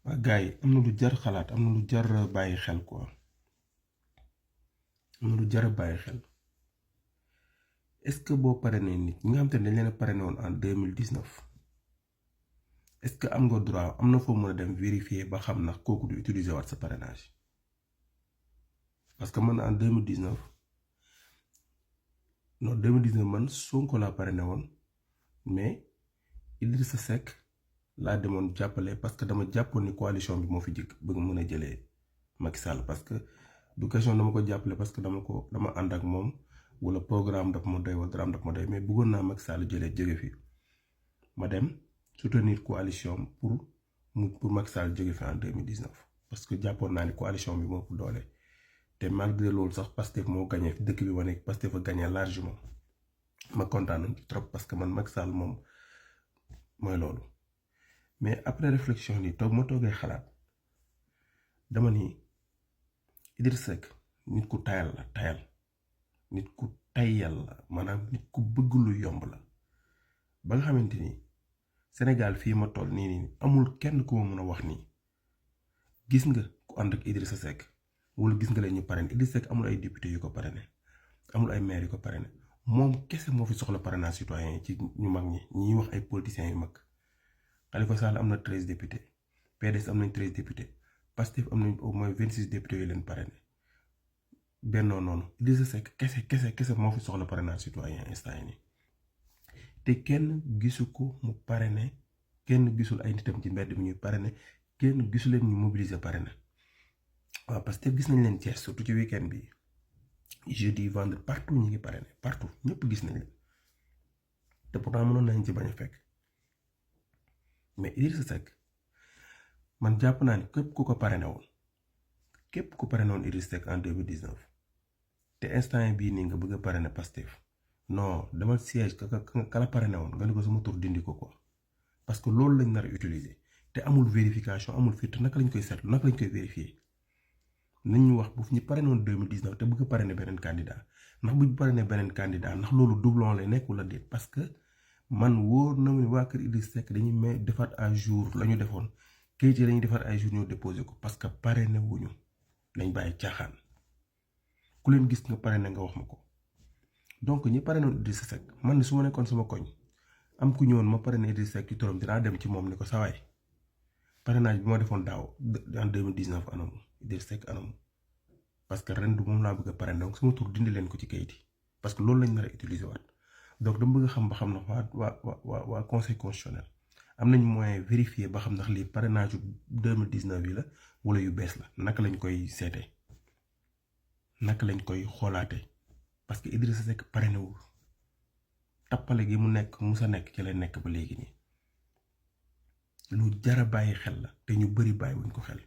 waa gars yi am na lu jar xalaat am na lu jar bàyyi xel quoi am na lu jar bàyyi xel est-ce que boo parrainé nit ñi nga xam te ne dañ leen a parrainé woon en 2019 est-ce que am nga droit am na foo mën a dem vérifier ba xam ndax kooku du utiliser waat sa parrainage parce que man en 2019 non 2019 man Sonko laa parrainé woon mais Idrissa Seck laa demoon jàppale parce que dama jàppoon ni coalition bi moo fi jëkk bëgg mën a jëlee Macky Sall parce que du question dama ko jàppale parce que dama ànd ak moom wala programme daf ma doy wala dara daf ma doy mais bëggoon naa Macky Sall jëlee jóge fi ma dem soutenir coalition pour Macky Sall jóge fi en 2019 parce que jàppoon naa ni coalition bi moo ëpp doole te malgré loolu sax Pastef moo gagné dëkk bi ma nekk Pastef a gagné largement ma kontaan trop parce que man Macky Sall moom mooy loolu mais après réflexion ni ma toogee xalaat dama ni Idrissa Seck nit ku tayal la nit ku tayal la maanaam nit ku bëgg lu yomb la ba nga xamante ni Sénégal fii ma toll nii amul kenn ku ma mën a wax nii gis nga ku ànd ak Idrissa Seck wala gis nga leen ñu parrainé Idrissa Seck amul ay député yu ko parrainé amul ay maire yu ko parrainé moom kese moo fi soxla parrainage citoyen yi ci ñu mag ñi wax ay politiciens yu mag Khalifa Sall am na 13 députés PDS am nañ 13 députés Pastef am nañ au moins 26 députés yu leen parrainé bennoo noonu Idrissa Seck kese moo fi soxla parrainage citoyen instant yi nii te kenn gisu ko mu parrainé kenn gisul ay nitam ci mbedd mi ñuy parrainé kenn gisu leen ñu mobiliser parrainé waaw parce que gis nañ leen Thiès surtout ci week-end bi jeudi vendredi partout ñu ngi parrainé partout ñëpp gis nañ leen te pourtant mënoon nañ ci bañ a fekk mais Idrissa Seck man jàpp naa ni képp ku ko parrainé woon Idrissa Seck en 2019 te instant bii nii nga bëgg a parrainé Pastef non demal siège ka la parrainé woon nga ne ko sama tur dindi ko quoi parce que loolu lañ nar a utiliser te amul vérification amul filtre naka lañ koy seetlu naka lañ koy vérifier nañ ñu wax bu ñu parrainé woon 2019 te bëgg a parrainé beneen candidat ndax bu ñu parrainé beneen candidat ndax loolu doublon lay nekk wala déet parce que man wóor na ma ni waa kër Idrissa Seck dañuy may defaat à jour la ñu defoon kayit yi dañuy defaat à jour ñoo déposé ko parce que parrainé wuñu nañ bàyyi caaxaan ku leen gis nga parrainé nga wax ma ko donc ñi parrainé woon Idrissa Seck man su ma nekkoon sama koñ am ku ñëwoon ma parrainé Idrissa Seck ci turam dinaa dem ci moom ni ko sawaay parrainage bi ma defoon daaw en 2019 anamu Idrissa Seck anamu parce que ren du moom laa bëgg a parrainé donc sama tur dindi leen ko ci kayit yi parce que loolu lañ nar a utiliser waat donc dama bëgg a xam ba xam na waa conseil constitutionnel am nañ moyen vérifier ba xam ndax lii parrainage yu 2019 yi la wala yu bees la naka lañ koy seetee naka lañ koy xoolaatee parce que Idrissa Seck parrainé wul tappale gi mu nekk musa nekk ci lay nekk ba léegi nii lu jara bàyyi xel la te ñu bari bàyyi wuñ ko xel